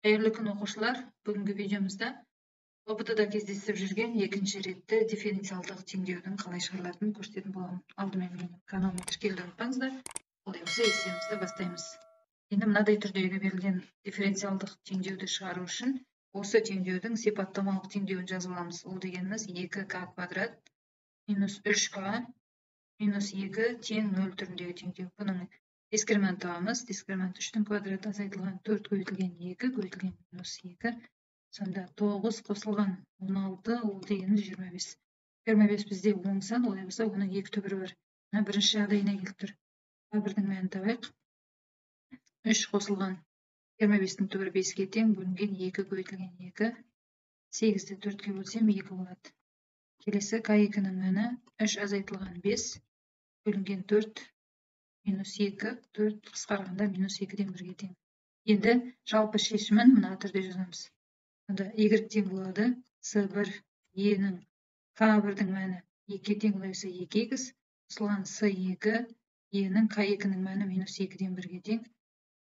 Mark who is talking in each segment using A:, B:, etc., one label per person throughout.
A: Қайырлы күн, оқушылар! Бүгінгі видеомызда ҰБТ-да кездесіп жүрген екінші ретті дифференциалдық теңдеудің қалай шығарылатынын көрсететін боламын. Алдымен менің каналыма тіркелуді ұмытпаңыздар. Олай болса, есебімізді бастаймыз. Енді мынадай түрдегі берілген дифференциалдық теңдеуді шығару үшін осы теңдеудің сипаттамалық теңдеуін жазып аламыз. Ол дегеніміз 2k квадрат минус 3k минус 2 тең 0 түріндегі теңдеу. Бұның дискриминант табамыз. Дискриминант 3-тің квадраты азайтылған 4 көбейтілген 2 көбейтілген минус 2. Сонда 9 қосылған 16, ол дегеніміз 25. 25 бізде оң сан, олай болса оның екі түбірі бар. Мына бірінші жағдайына келіп тұр. К1-дің мәнін табайық. 3 қосылған 25-тің түбірі 5-ке тең, бөлінген 2 көбейтілген 2. 8-ді 4-ке бөлсем 2 болады. Келесі К2-нің мәні 3 азайтылған 5 бөлінген 4 минус 2, 4 қысқарғанда минус 2-ден 1-ге тең. Енді жалпы шешімін мына түрде жазамыз. Сонда y тең болады s1 e-нің k1-дің мәні 2-ге тең, олай болса 2x қосылған s2 e-нің k2-нің мәні минус 2-ден 1-ге тең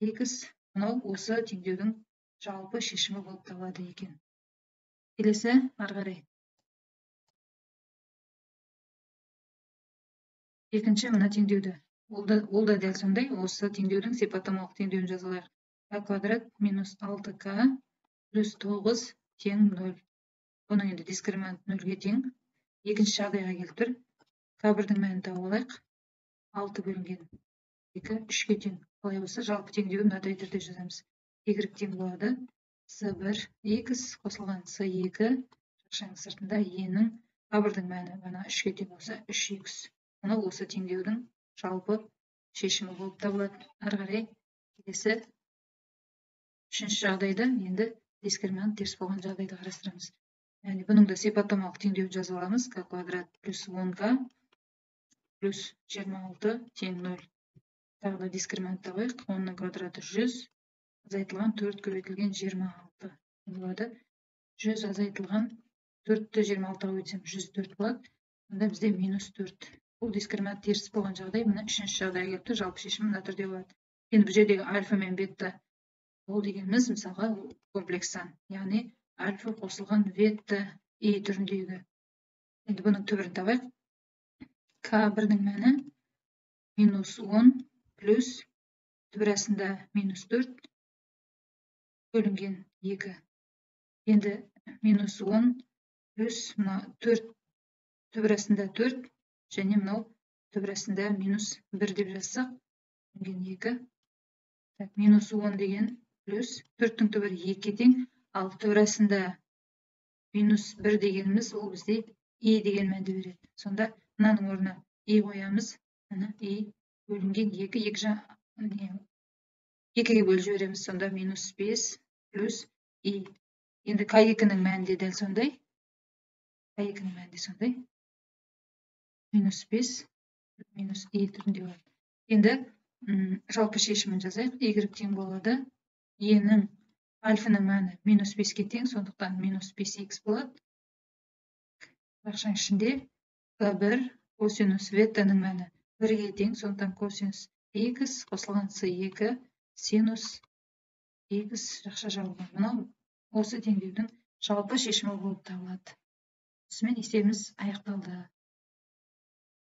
A: x. Мынау осы теңдеудің жалпы шешімі болып табылады екен. Келесі ары қарай. Екінші мына теңдеуді. Ол да дәл сондай, осы теңдеудің сипаттамалық теңдеуін жаза алайық. К квадрат минус 6к плюс 9 тең 0. Бұның енді дискриминант 0-ге тең. Екінші жағдайға келіп тұр. К1-дің мәнін тауып алайық. 6 бөлінген 2 3-ге тең. Олай болса, жалпы теңдеуін мынадай түрде жазамыз. Y тең болады S1 x қосылған S2 жақшаның сыртында e-нің К1-дің мәні мына 3-ге тең болса 3x. Мынау осы теңдеудің жалпы шешімі болып табылады. Ары қарай келесі үшінші жағдайда енді дискриминант теріс болған жағдайды қарастырамыз. Яғни бұның да сипаттамалық теңдеуін жазып аламыз. К квадрат плюс 10к плюс 26 тең 0. Тағы да дискриминант табайық. 10-ның квадраты 100 азайтылған 4 көбейтілген 26 болады. 100 азайтылған 4-ті 26-ға көбейтсем 104 болады. Онда бізде минус 4. Бұл дискриминант теріс болған жағдай мына үшінші жағдайға келіп тұр. Жалпы шешімі мына түрде болады. Енді бұл жердегі альфа мен бета ол дегеніміз мысалға комплекс сан, яғни альфа қосылған бета и түріндегі. Енді бұның түбірін табайық. К1-дің мәні минус 10 плюс түбір астында минус 4 бөлінген 2. Енді минус 10 плюс мына 4 түбір астында 4 және мынау түбір астында минус 1 деп жазсақ, бөлінген 2. Так, минус 10 деген плюс 4-тің түбірі 2-ге тең, ал түбір астында минус 1 дегеніміз ол бізде и деген мәнді береді. Сонда мынаның орнына и қоямыз. Мына и бөлінген 2, 2-ге бөліп жібереміз. Сонда минус 5 плюс и. Енді К2-нің мәні де дәл сондай. К2-нің мәні де сондай. Минус 5 минус и түрінде болады. Енді жалпы шешімін жазайық. Y тең болады e-нің альфаның мәні минус 5-ке тең, сондықтан минус 5x болады. Жақшаның ішінде К1 косинус бетаның мәні 1-ге тең, сондықтан косинус x қосылған С2 синус x жақша жабылған. Мынау осы теңдеудің жалпы шешімі болып табылады. Осымен есебіміз аяқталды.